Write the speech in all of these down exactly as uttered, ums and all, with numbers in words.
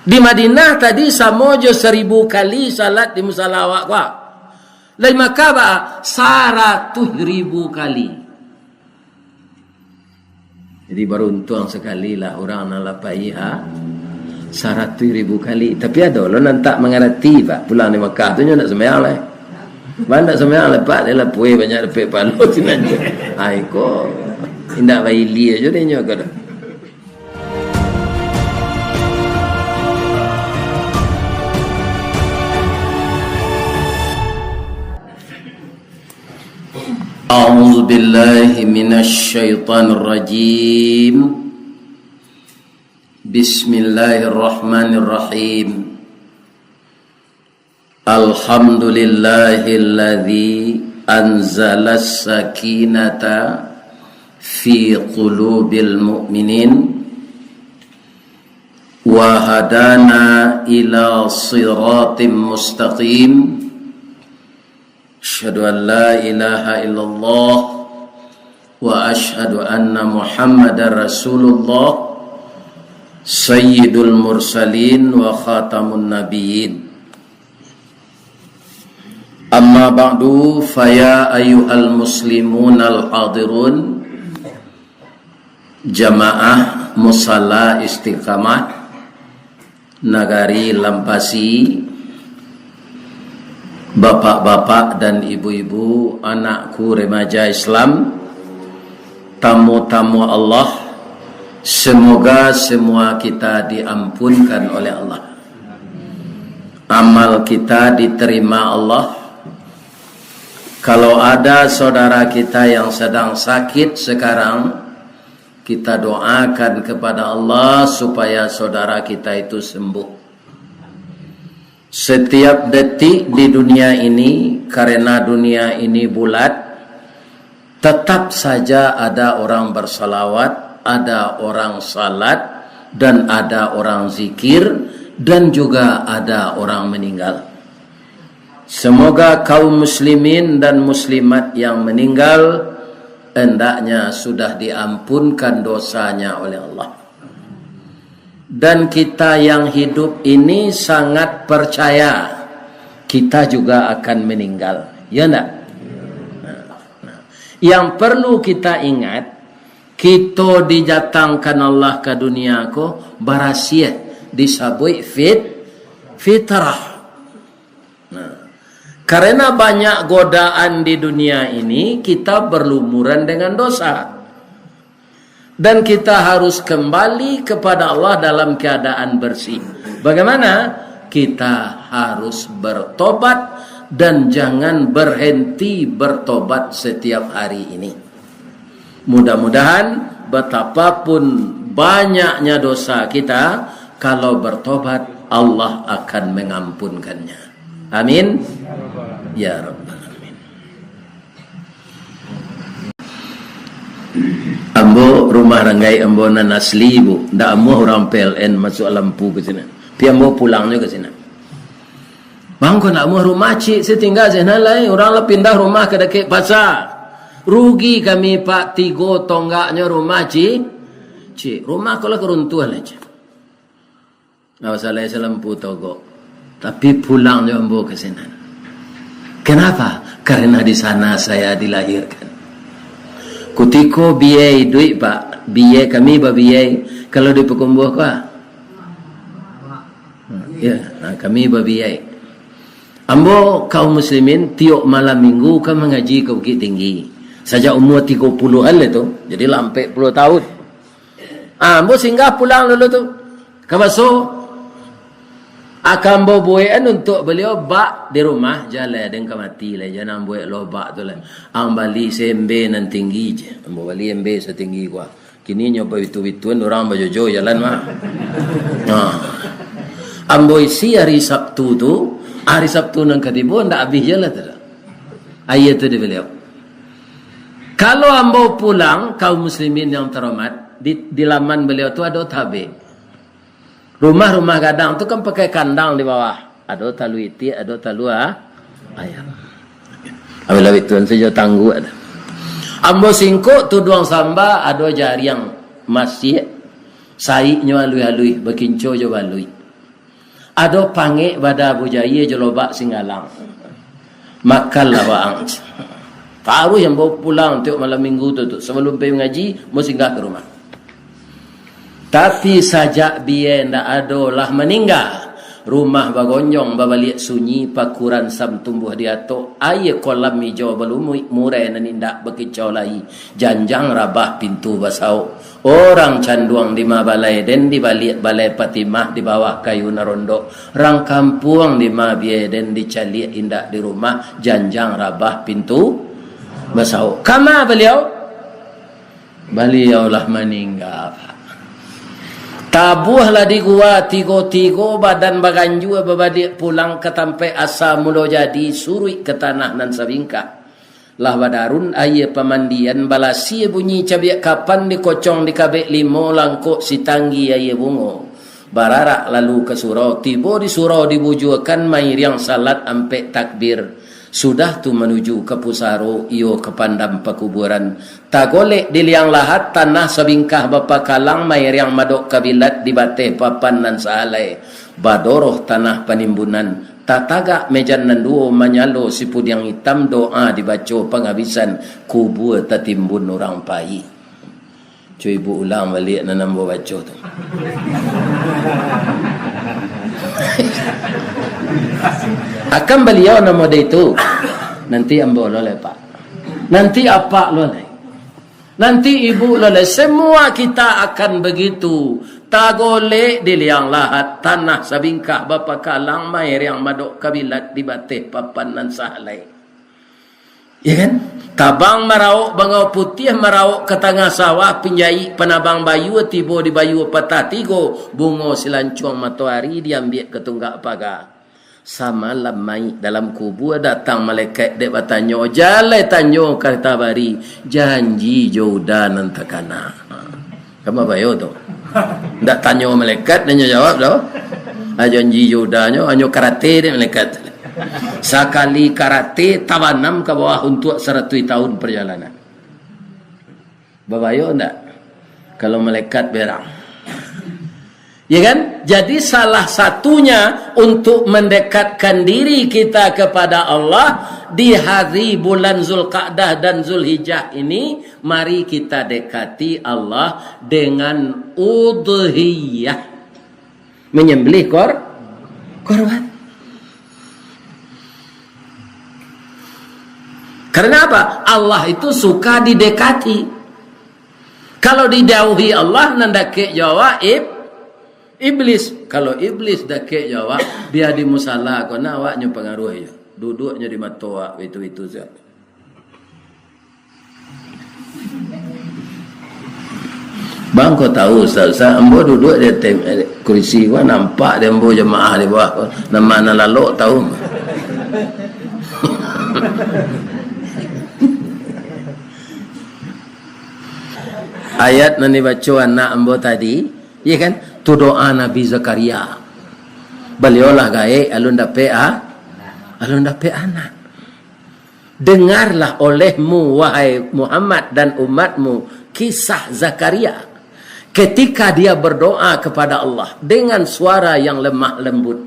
Di Madinah tadi samo jo saribu kali salat di musala awak ko. Lai Makkah ba saratuih ribu kali. Jadi, baruntuang sakali lah urang nan lah pai ha, saratuih ribu kali. Tapi ado lo nan tak mangarati, Pak. Pulang di Makkah tu nyo nak sambayang lai. Baa nak sambayang lai, Pak, dia lah puai banyak dapek palo sinan je. Ai ko, indak bailia jo dia nyo ko doh. أعوذ بالله من الشيطان الرجيم. بسم الله الرحمن الرحيم. الحمد لله الذي أنزل السكينة في قلوب المؤمنين وهدانا إلى صراط مستقيم. أشهد أن لا إله إلا الله وأشهد أن محمدا رسول الله سيد المرسلين وخاتم النبيين. أما بعد، فيا أيها المسلمون الحاضرون، jamaah Musala Istiqamah Nagari Lampasi, bapak-bapak dan ibu-ibu, anakku remaja Islam, tamu-tamu Allah, semoga semua kita diampunkan oleh Allah. Amal kita diterima Allah. Kalau ada saudara kita yang sedang sakit sekarang, kita doakan kepada Allah supaya saudara kita itu sembuh. Setiap detik di dunia ini, karena dunia ini bulat, tetap saja ada orang bersalawat, ada orang salat, dan ada orang zikir, dan juga ada orang meninggal. Semoga kaum muslimin dan muslimat yang meninggal hendaknya sudah diampunkan dosanya oleh Allah. Dan kita yang hidup ini sangat percaya kita juga akan meninggal. Ya ndak? Nah, nah. Yang perlu kita ingat, kito dijatangkan Allah ka dunia ko barasiah, disabuik fit-, fitrah. Nah, karena banyak godaan di dunia ini, kita berlumuran dengan dosa. Dan kita harus kembali kepada Allah dalam keadaan bersih. Bagaimana? Kita harus bertobat dan jangan berhenti bertobat setiap hari ini. Mudah-mudahan, betapapun banyaknya dosa kita, kalau bertobat, Allah akan mengampunkannya. Amin. Ya Rabbal Alamin. Ambo, rumah ranggai ambo nan asli, Bu. Ndak amuah urang P L N masuak lampu ka sinan. Pi ambo pulangnyo ka sinan. Bang, ko ndak amuah rumah ciek, sa tingga sinan lai. Urang lah pindah rumah ka dakek pasa. Rugi kami, Pak, tigo tonggaknyo rumah ci-, ciek. Rumah ko lah karuntuah lai, ciek. Ndak usah lai salampu togok. Tapi pulangnyo ambo ka sinan. Kenapa? Karena di sana saya dilahirkan. Kutiko biaya iduik, Pak, biaya kami babiaya, kalau di Pakumbuah ko, ah. Ya, nah, kami babiaya. Ambo kaum muslimin tiok malam minggu ka mangaji ka Bukittinggi. Sajak umua tigo puluahan lah tu, jadi lah ampek puluah tahun. Ah, ambo singgah pulang dulu tu. Ka baso, aka ambo buekan untuak baliau bak di rumah, jan lai den ka mati lai, jan ambo buek lobak tu lai. Ang bali saembe nan tinggi je. Ambo bali embe satinggi ko. Kini nyo babitu-bituan, urang bajojo jalan mah. Nah. Ambo isi hari Sabtu tu, hari Sabtu nan ka tibo ndak abih je lah tu. Aia tu di baliau. Kalau ambo pulang, kaum muslimin yang terhormat, di, di laman baliau tu ado tabek. Rumah-rumah gadang tu kan pakai kandang di bawah. Ado talua itiak, ado talua ayam. Abilah itu sajo tangguak tu. Ambo singkok tuduang samba, ado jariang masiak. Saiknyo aluih-aluih, bakinco jo baluik. Ado pangek bada Abu Jahia jo lobak Singgalang. Makanlah waang. Taruih ambo pulang tiok malam minggu tu, tu. Sabalum pai mangaji, ambo singgah ka rumah. Tapi sajak bia ndak ado lah maningga, rumah bagonjong, babaliak sunyi, pakuran sam tumbuah di atok, aia kolam ijau balumuik, murai nan indak bakicau lai, janjang rabah pintu basaok. Orang canduang di ma balai den, di baliak balai Patimah, di bawah kayu nan rondok. Rang kampuang di ma bia den, di caliak indak di rumah, janjang rabah pintu basaok. Kama baliau? Baliau lah maningga. Tabuah lah di gua, tigo-tigo badan baganjua babaliak pulang ka tampek asa mulo jadi, suruik ka tanah nan sabingkah. Lah badarun aia pamandian, balasia bunyi cabiak kapan, dikocong dikabek limo, langkok sitanggi aia bungo. Bararak lalu ka surau, tibo di surau dibujuakan, mairiang salat ampek takbir. Sudah tu manuju ka pusaro, iyo ka pandam pakuburan. Tagolek di liang lahat, tanah sabingkah bapakalang, mairiang madok kabilat di bateh papan nan sahalai. Badoroh tanah panimbunan, tatagak mejan nan duo, manyalo sipudiang itam, doa dibaco pangabisan, kubua tatimbun urang pai. Cubo ibu ulang baliak nan ambo baco tu. Akan baliau nan model itu, nanti ambo lo lai, Pak. Nanti apak lo lai. Nanti ibu lo lai. Semua kita akan begitu. Tagolek di liang lahat, tanah sabingkah bapakalang, mairiang madok kabilat di bateh papan nan sahalai. Ya kan? Tabang maraok bangau putiah, maraok ka tangah sawah, pinjaik panabang bayua, tibo di bayua patah tigo, bungo silancuang matoari diambiak ka tunggak paga. Samalam mayik dalam kubua, datang malaikat dek batanyo, jalai tanyo ka tabari, janji jo uda nan takana. Kan babayo tu. Ndak tanyo malaikat, nanyo jawab tu. Ah, janji jo udanyo, hanyo karate dek malaikat. Sakali karate, tabanam ka bawah untuak saratuih tahun parjalanan. Babayo ndak? Kalau malaikat berang. Ya kan? Jadi salah satunya untuk mendekatkan diri kita kepada Allah di hari bulan Zulqa'dah dan Zulhijjah ini, mari kita dekati Allah dengan udhiyah. Menyembelih kor-, korban. Karena apa? Allah itu suka didekati. Kalau dijauhi Allah, nan dakek jo awak ib-, iblis. Kalau iblis dakek jo awak, bia di musala ko, nah, awaknyo pangaruah jo. Duduknyo di mato awak, itu-itu sajo. Bang, kau tahu, Ustaz, Ustaz, ambo duduk di ateh kurisi ko, nampak di ambo jamaah di bawah ko. Nama nan lalok tahu? Ayat nan dibaco anak ambo tadi, ya kan? Tu doa Nabi Zakaria. Baliau lah gaek, alun dapek, ah? Alun dapek anak. Dengarlah olehmu, wahai Muhammad dan umatmu, kisah Zakaria ketika dia berdoa kepada Allah dengan suara yang lemah lembut.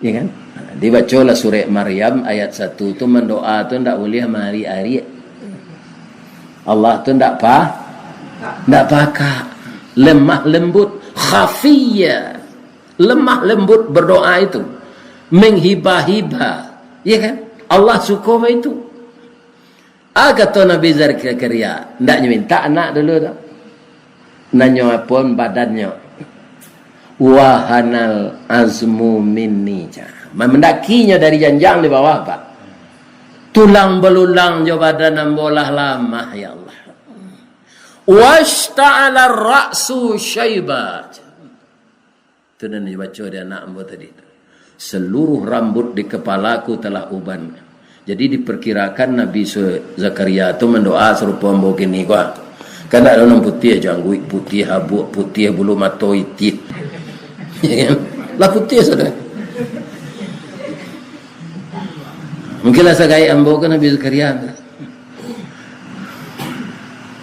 Ya kan? Dibacolah surek Maryam ayat satu tu, mandoa tu ndak buliah maariak-ariak. Allah tu ndak pa-, ndak pakak. Lemah lembut, khafiyya. Lemah lembut berdoa itu. Menghiba-hiba. Ya kan? Allah suko baitu. Ah, kato Nabi Zakaria, ndak nyo mintak anak dulu tu. Nanyo apon badannyo. Wahanal azmu minni, cah. Mandakinyo dari janjang di bawah, Pak. Tulang belulang jo badan ambo lah lamah, ya Allah. Washta'ala ra'su syaiba. Tu nan dibaco di anak ambo tadi tu. Seluruh rambut di kepalaku telah uban. Jadi diperkirakan Nabi Su-, Zakaria tu mandoa sarupo ambo kini ko. Kan ndak ado nan putiah, jangguik putiah, abuak putiah, bulu mato itiah. Lah putiah sudah. Mungkin lah sagaik ambo kan Nabi Zakaria.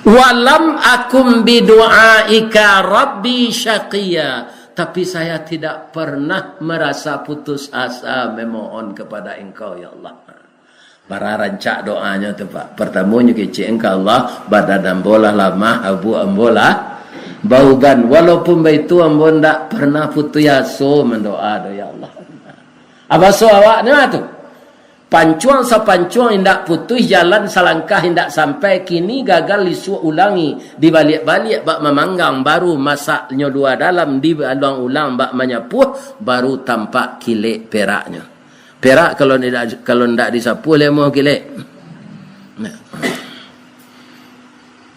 Walam akum bidu'aika rabbi syaqiya. Tapi saya tidak pernah merasa putus asa memohon kepada Engkau, ya Allah. Bara rancak doanyo tu, Pak. Partamonyo kecek ka Allah, "Badan ambo lah lamah, abuak ambo lah bauban. Walaupun baitu, ambo ndak pernah putus aso mandoa doh, ya Allah." Abaso awak ni tu. Pancuang sapancuang indak putuih, jalan salangkah indak sampai, kini gagal isuak ulangi, dibaliak-baliak bak mamanggang, baru masaknyo dua dalam, dibaluang ulang bak manyapuah, baru tampak kilek peraknyo. Perak kalau indak, kalau indak disapuah, lemoh kilek. Nah.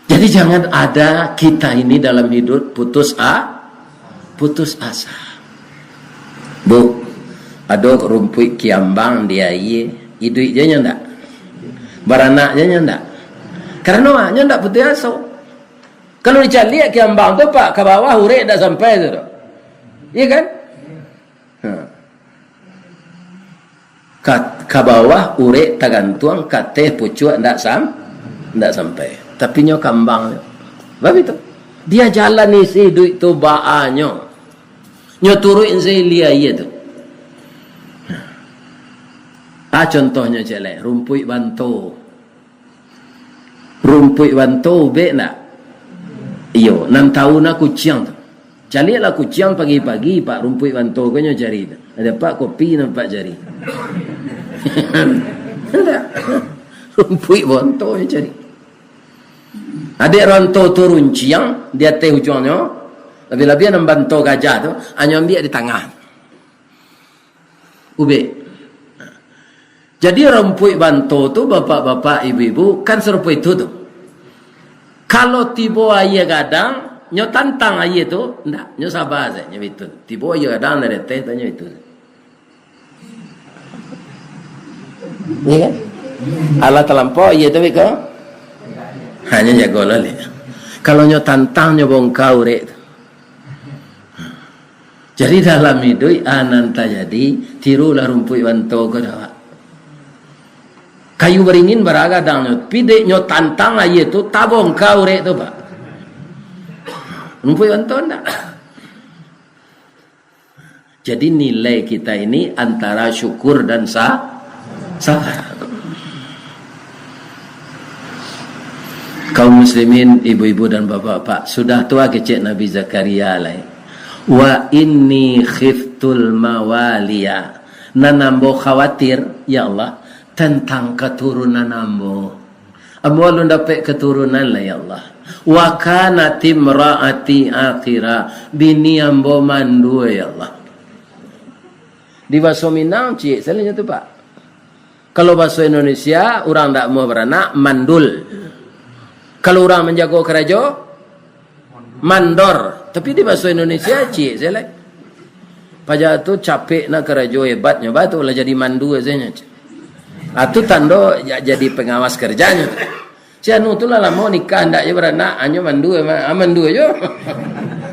Jadi, jangan ada kita ini dalam hidup putus a-, putus asa. Bu, ado rumpuik kiambang di aia, iduik je nyo ndak? Baranak je nyo ndak? Karano nyo ndak putus aso. Kalau dicaliak kiambang tu, Pak, ka bawah urek ndak sampai tu, tu. Iya kan? Ha. Ka, ka bawah urek tagantuang, ka ateh pucuak ndak sam-, ndak sampai. Tapi nyo kambang nyo. Babi tu. Dia jalani si iduik tu baanyo. Nyo turuik si ilia iye tu. Ah, contohnyo cek lai, rumpuik banto. Rumpuik banto ubek ndak? Iyo, nan tahu na kuciang tu. Caliaklah kuciang pagi-pagi, Pak, rumpuik banto ko nyo cari tu. Ado, Pak, kopi nampak cari. Ndak. Rumpuik banto nyo cari. Adek ranto tu runciang di ateh ujuangnyo, labiah-labiah nan banto gajah tu, anyo ambiak di tangah. Ubek. Jadi, rumpuik banto tu, bapak-bapak, ibu-ibu, kan sarupo itu tu. Kalau tibo aia gadang, nyo tantang aia tu, ndak, nyo saba sajo, nyo itu. Tibo aia gadang dari ateh tu, nyo itu. Iya kan? Alah talampau aia tu, beko. Hanyo jago lah, lek. Kalau nyo tantang, nyo bongka urek tu. Jadi, dalam iduik, a nan tajadi, tirulah rumpuik banto ko dah, Pak. Kayu baringin bara gadangnyo, pideknyo tantang aia tu, tabongka urek tu, Pak. Rumpuik banto ndak? Jadi, nilai kita ini antara syukur dan sa-, sabar. Kaum muslimin, ibu-ibu dan bapak-bapak, sudah tu a kecek Nabi Zakaria lai. "Wa inni khiftul mawaliya." Nan ambo khawatir, ya Allah, tantang katurunan ambo. Ambo alun dapek katurunan lai, ya Allah. "Wa kanat imraati aqira." Bini ambo mandua, ya Allah. Di baso Minang, ciek sajo tu, Pak. Kalau baso Indonesia, urang ndak amuah baranak, mandul. Kalau urang manjago karajo, mandor. Tapi di baso Indonesia, ciek sajo lai. Paja tu capek na karajo hebatnyo, batua lah jadi mandua sajo nyo. Ah, tu tando ja-, jadi pangawas karajonyo. Si anu tu lah lamo nikah, ndak jo baranak, anyo mandua, ma-, ah, mandua jo.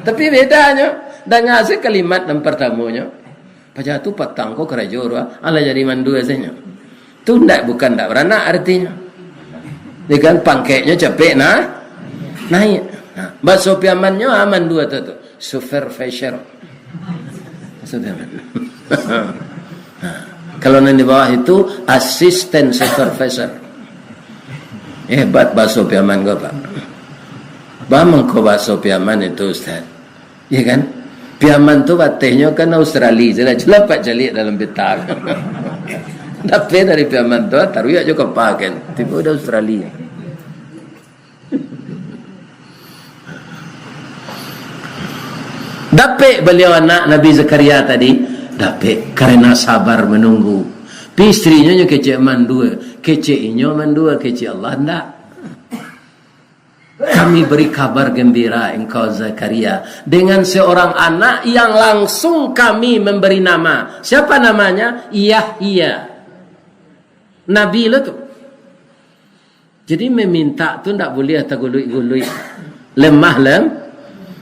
Tapi bedanyo, danga se kalimat nan partamonyo. Paja tu patang ko karajo tu, ah, alah jadi mandua sajo nyo. Tu ndak, bukan ndak baranak artinyo. Iyo kan, pangkeknyo capek na-, naiak. Nah, baso Piamannyo, ah, mandua tu, tu. Supervisor. Supervisor. Nah, kalau nan di bawah itu, asisten supervisor. Hebat baso Piaman ko, Pak. Ba mangko baso Piaman itu, Ustaz. Iya kan? Piaman tu batehnyo kan Australia, sudah calapak caliak dalam peta. Dapek dari Piaman tu, taruyak jo kapa kan. Tibo di Australia. Dapek baliau anak Nabi Zakaria tadi? Dapek, karena sabar menunggu. Pi istrinyo nyo kecek mandua, kecek inyo mandua, kecek Allah ndak. Kami beri kabar gembira engkau, Zakaria, dengan seorang anak yang langsung Kami memberi nama. Siapa namanya? Yahya. Nabi lo tu. Jadi, meminta tu ndak buliah taguluik-guluik. Lemah lem-,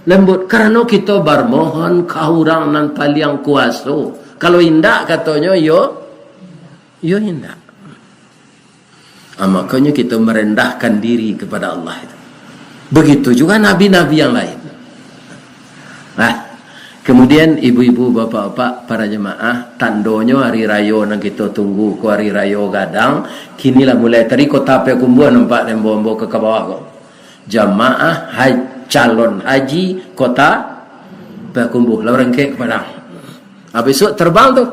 lembut. Karano kito barmohon ka urang nan paliang kuaso. Kalau indak, katonyo, yo, yo indak. Ah, makonyo kito marendahkan diri kepada Allah itu. Begitu juga nabi-nabi yang lain. Nah, Kemudian, ibu-ibu, bapak-bapak, para jemaah, tandonyo hari rayo nan kito tunggu ko, hari rayo gadang, kini lah mulai. Tadi Kota Payakumbuah nampak dek ambo-ambo ka, ka bawah ko. Jamaah haj-, calon haji Kota Payakumbuah lah barangkek ka Padang. Ah, besok terbang tu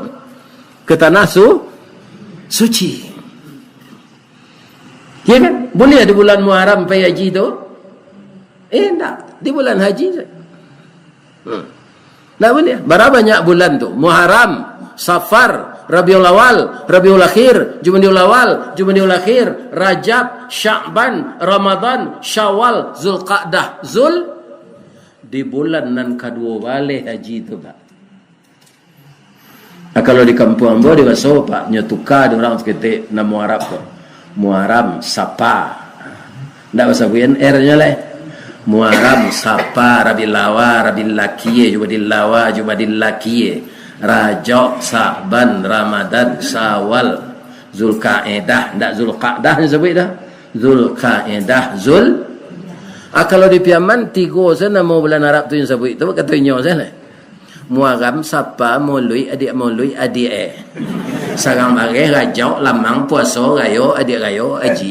ke tanah su-, suci. Ya kan? Boleh di bulan Muharram pai haji tu? Eh, ndak. Di bulan haji saja. Hmm. Ndak boleh. Bara banyak bulan tu? Muharram, Safar, Rabiul Awal, Rabiul Akhir, Jumadiul Awal, Jumadiul Akhir, Rajab, Sya'ban, Ramadan, Syawal, Zulqa'dah, Zul-, di bulan nan kaduo baleh haji tu, Pak. Nah, kalau di kampuang ambo, di baso, Pak, nyo tuka dek urang saketek namo Arab tu. Muharram, Sapa. Ndak basabuik R-nyo lai. Muharram, Sapa, Rabiul Awal, Rabiul Akhir, Jumadiul Awal, Jumadiul Akhir, Rajab, Sa'ban, Ramadan, Syawal, Zulkaidah, ndak Zulqa'dah nyo sabuik dah. Zulkaidah, Zul-, ah, kalau di Piaman, tigo sajo namo bulan Arab tu nyo sabuik tu, kato inyo sajo lah. Muharram, Sapa, Mauluik, adiak Mauluik, adiak eh. Sarang bareh, Rajab, Lamang, Puaso, Rayo, adiak Rayo, Haji.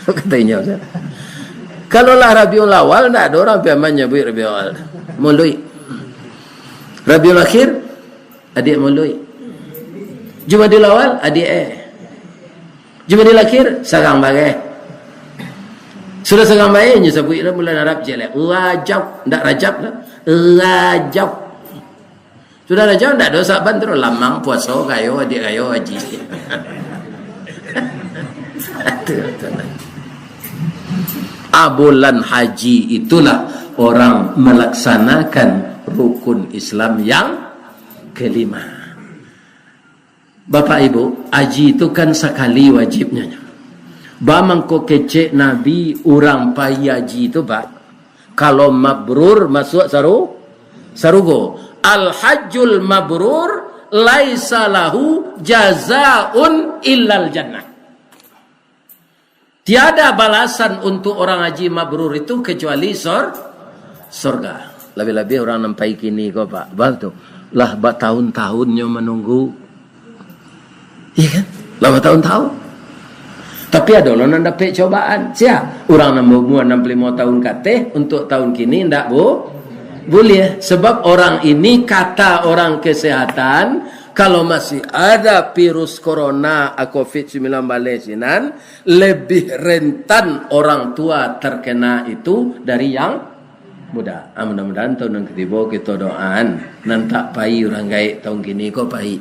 Kato inyo sajo. Kalau lah Rabiul Awal, ndak ado urang Piaman nyabuik Rabiul Awal. Mauluik. Rabiul Akhir, adiak Mauluik. Jumadiul Awal, adiak eh. Jumadiul Akhir, sarang bareh. Sudah sarang bareh, nyo sabuik lah bulan Arab je lah. Rajab, ndak Rajab lah. Rajab. Sudah Rajab, ndak ado Sa'ban, terus Lamang, Puaso, Rayo, adiak Rayo, Haji. Ah, bulan haji itulah orang melaksanakan rukun Islam yang kelima. Bapak Ibu, haji tu kan sakali wajibnyo. Ba mangko kecek Nabi, urang pai haji tu, Pak, kalau mabrur, masuak saru-, sarugo. Al-hajjul mabrur laisa lahu jazaun illal jannah. Tiada balasan untuk orang haji mabrur itu kecuali sor-, sorga. Labiah-labiah urang nan pai kini ko, Pak. Bah tu. Lah batahun-tahun nyo manunggu. Iya kan? Lah batahun-tahun. Tapi ado lo nan dapek cobaan. Sia? Urang nan baumua anam puluah limo tahun ka ateh, untuk tahun kini ndak bu-, buliah. Sebab orang ini, kata orang kesehatan, kalau masih ada virus corona, covid sembilan belas sinan, lebih rentan orang tua terkena itu dari yang muda. Ah, mudah-mudahan tahun nan katibo kito doaan, nan tak pai urang gaek tahun kini ko pai.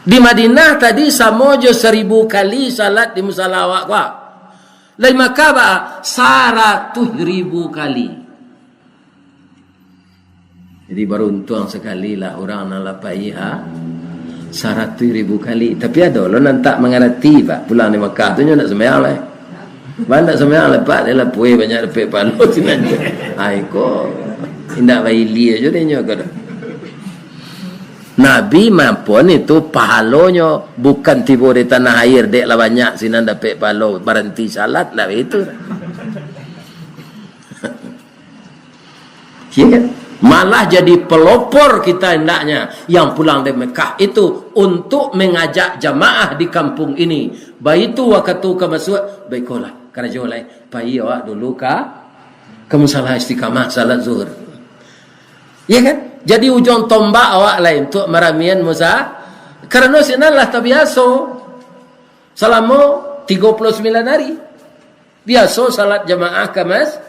Di Madinah tadi samo jo saribu kali salat di musala awak ko. Lai Makkah ba saratuih ribu kali. Jadi, baruntuang sakali lah urang nan lah pai ha, saratuih ribu kali. Tapi ado lo nan tak mangarati, Pak. Pulang di Makkah tu nyo ndak sumbayang lai. Bah ndak sumbayang lai, Pak. Dia lah pueh banyak dapek pahalo sinan. Ai ko, indak bailia jo dia nyo ko doh. Nabi mampun itu pahalonyo, bukan tibo di tanah air, dek lah banyak sinan dapek pahalo, baranti salat, ndak baitu. Ya kan? Malah jadi pelopor kita hendaknya yang pulang dari Mekah itu untuk mengajak jamaah di kampung ini. Baitu wakatu ka masuak, baikolah, karajo lai. Pai awak dulu ka, ka musala Istiqamah, salat Zuhur. Ya kan? Jadi ujuang tombak awak lai untuk maramian musa-, karano sinan lah tabiaso salamo tigo puluah sambilan hari. Biaso salat jamaah ka mas-,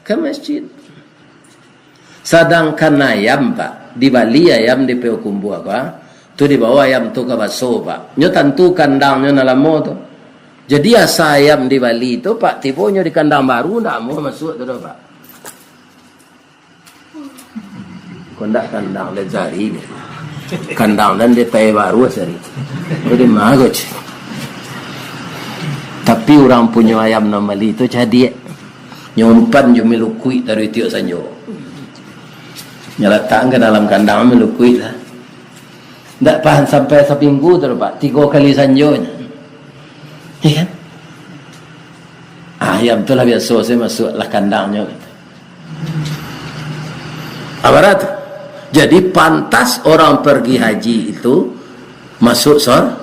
ka masjid. Sadangkan ayam, Pak, dibali ayam di Payakumbuah, Pak, tu dibawa ayam tu ka baso, Pak. Nyo tantu kandangnyo nan lamo tu. Jadi asa ayam dibali tu, Pak, tibonyo di kandang baru, ndak amuah masuak tu doh, Pak. Kok ndak kandang den sari ni. Kandang den di tai baru sari. Jadi mago cik. Tapi urang punyo ayam nan bali tu cadiak. Nyo umpan jo milukuik taruih tiok sanjo. Nyo latakkan ka dalam kandang milukuik lah. Ndak pahan sampai saminggu tu, Pak. Tigo kali sanjo nyo. Ya kan? Ayam tu lah biaso sajo masuak lah kandangnyo, gitu. Abarat tu. Jadi, pantas orang pergi haji itu masuk sor-,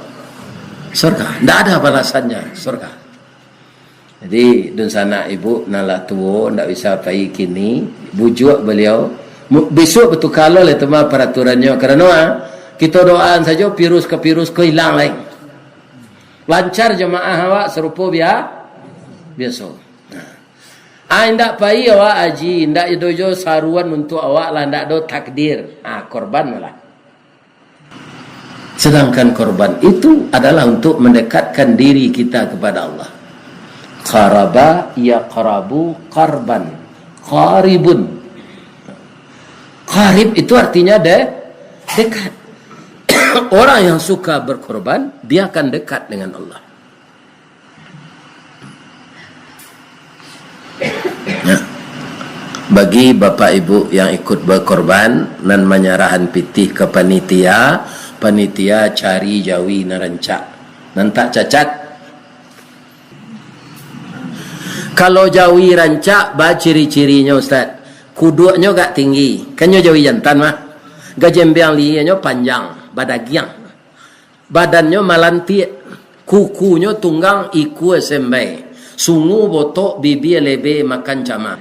surga. Ndak ada balasannya surga. Jadi, dunsanak ibu nan lah tuo, ndak bisa pai kini, bujuak baliau, mu-, bisuak batuka lo lai tu mah paraturannyo. Karano, ah, kito doaan sajo, virus ka virus ko ilang lai. Lancar jamaah awak sarupo bia-, biaso. Nah. Ah, indak pai awak haji, indak ado jo saruan untuak awak lah, indak ado takdir. Ah, korban lah. Sedangkan korban itu adalah untuk mendekatkan diri kita kepada Allah. Qaraba yaqrabu qarban. Qaribun. Qarib itu artinya de-, dekat. Orang yang suka berkorban, dia akan dekat dengan Allah. Nah, bagi bapak ibu yang ikut berkorban, nan manyarahan pitih ka panitia, panitia cari jawi nan rancak, nan tak cacat. Kalau jawi rancak, ba ciri-cirinyo, Ustaz. Kuduaknyo agak tinggi. Kan nyo jawi jantan mah. Gajembeang lienyo panjang, badagiang. Badannyo malantiak, kukunyo tunggang, ikua sembai, sungu botok, bibia lebe makan camak.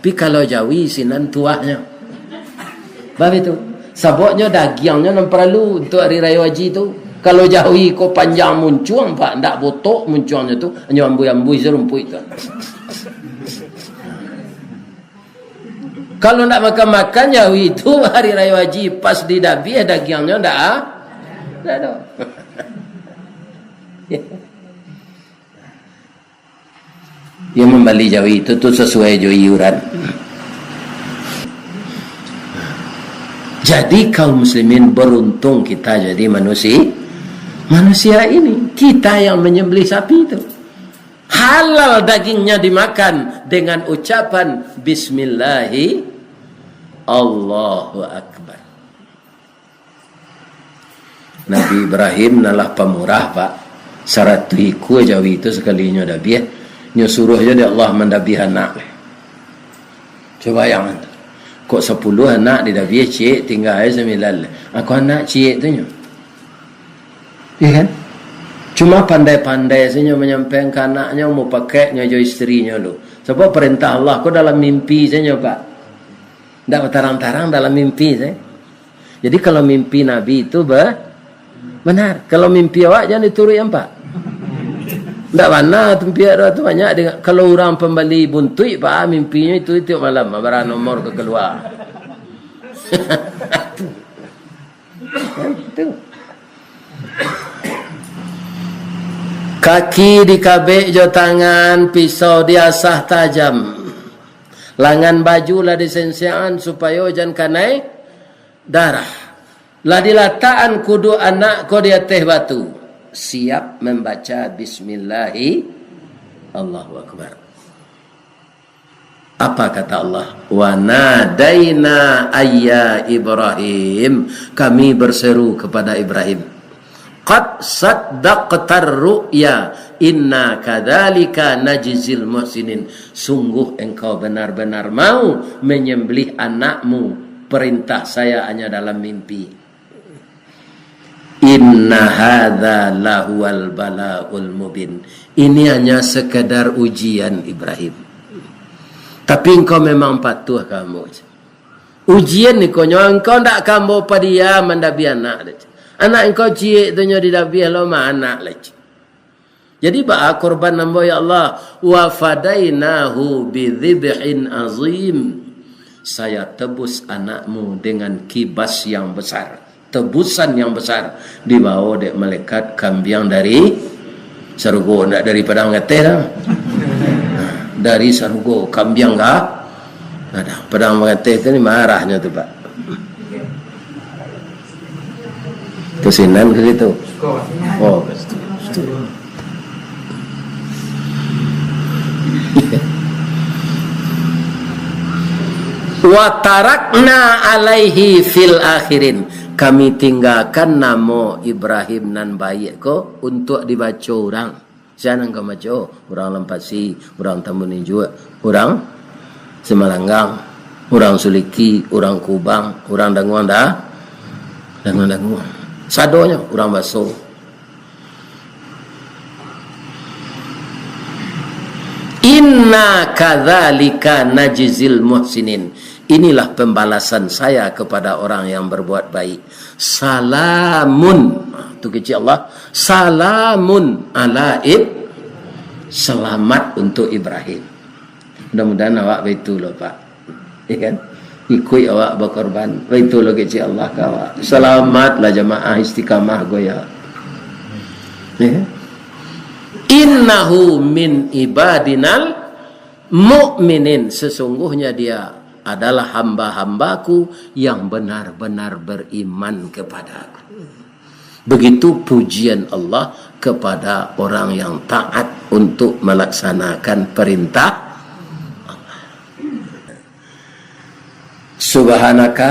Tapi kalau jawi sinan tuahnyo. Bah itu. Sababnyo dagiangnyo nan paralu untuak ari rayo haji tu. Kalau jawi ko panjang muncuang, Pak, ndak botok muncuangnyo tu, hanyo ambuih-ambuih sajo rumpuik tu. Kalau ndak makan-makan jawi tu, hari rayo haji pas didabiah dagiangnyo ndak, ah? Ndak ado. Dia mambali jawi itu tu sasuai jo iuran. Jadi, kaum muslimin, beruntung kita jadi manusi-, manusia ini. Kita yang menyembelih sapi itu. Halal dagingnya dimakan dengan ucapan bismillahi, Allahu Akbar. Nabi Ibrahim nan lah pamurah, Pak. Saratuih ikua jawi tu sakalinyo dabiah, nyo suruah jo dek Allah mandabiah anak. Cubo bayangkan tu. Kok sapuluah anak didabiah, ciek tingga ai sambilan. Ako anak ciek tu nyo. Iya kan? Cuma pandai-pandai sajo manyampaikan ka anaknyo, mupakeknyo jo istrinyo tu. Sabab parentah Allah ko dalam mimpi sajo, Pak. Ndak batarang-tarang, dalam mimpi sajo. Jadi, kalau mimpi Nabi itu be-, benar. Kalau mimpi awak, jangan dituruik, Pak. Ndak bana tu, mimpi awak tu banyak dengan, kalau urang pambali buntuik, Pak, mimpinyo itu tiok malam, bara nomor ka kalua. Itu. Kaki dikabek jo tangan, pisau diasah tajam. Langan baju lah disensekan supayo jan kanai darah. Lah dilatakan kuduak anak ko di ateh batu. Siap mambaca bismillahi, Allahu Akbar. Apa kata Allah? "Wa nadaina ayya Ibrahim." Kami berseru kepada Ibrahim. "Qad saddaqtar ru'ya, inna kadzalika najzil muhsinin." Sungguh engkau benar-benar mau menyembelih anakmu, perintah saya hanya dalam mimpi. "Inna hadza lahuwal bala'ul mubin." Ini hanya sekadar ujian, Ibrahim. Tapi engkau memang patuh ka ambo. Ujian iko nyo, engkau ndak ka ambo padiaman dabiah anak. Anak engkau ciek tu nyo didabiah lo ma anak lai. Jadi, baa korban ambo, ya Allah? "Wa fadainahu bidzibhin azim." Saya tebus anakmu dengan kibas yang besar, tebusan yang besar. Dibawa dek malaikat kambiang dari sarugo, ndak dari padang gateh dah. Dari sarugo, kambiang ka padang. Padang gateh tu ni marahnyo tu, Pak. Ke sinan ke situ? Oh, ke situ. Situ. "Wa tarakna alaihi fil akhirin." Kami tinggakan namo Ibrahim nan baiak ko untuak dibaco urang. Jan angkau maco, urang Lampasi, urang Tambun Injuak, urang Samalanggang, urang Suliki, urang Kubang, urang Danguang Da-, Danguang-Danguang. Sadonyo urang Baso. "Inna kadzalika najzil muhsinin." Inilah pembalasan saya kepada orang yang berbuat baik. Salamun. Nah, tu kecek Allah. Salamun ala Ib-, selamat untuk Ibrahim. Mudah-mudahan awak baitu lo, Pak. Ya kan? Ikuik awak bakorban. Baitu lo kecek Allah ka awak. Selamatlah jamaah istiqamah goya. Ya kan? "Innahu min ibadinal mu'minin." Sesungguhnya dia adalah hamba-hambaku yang benar-benar beriman kepada-Ku. Begitu pujian Allah kepada orang yang taat untuk melaksanakan perintah Allah. Subhanaka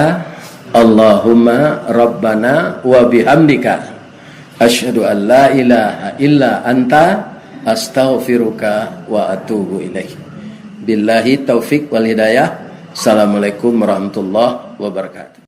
Allahumma Rabbana wa bihamdika, asyhadu an la ilaha illa anta, astaghfiruka wa atubu ilaik. Billahi taufik wal hidayah. Assalamualaikum warahmatullahi wabarakatuh.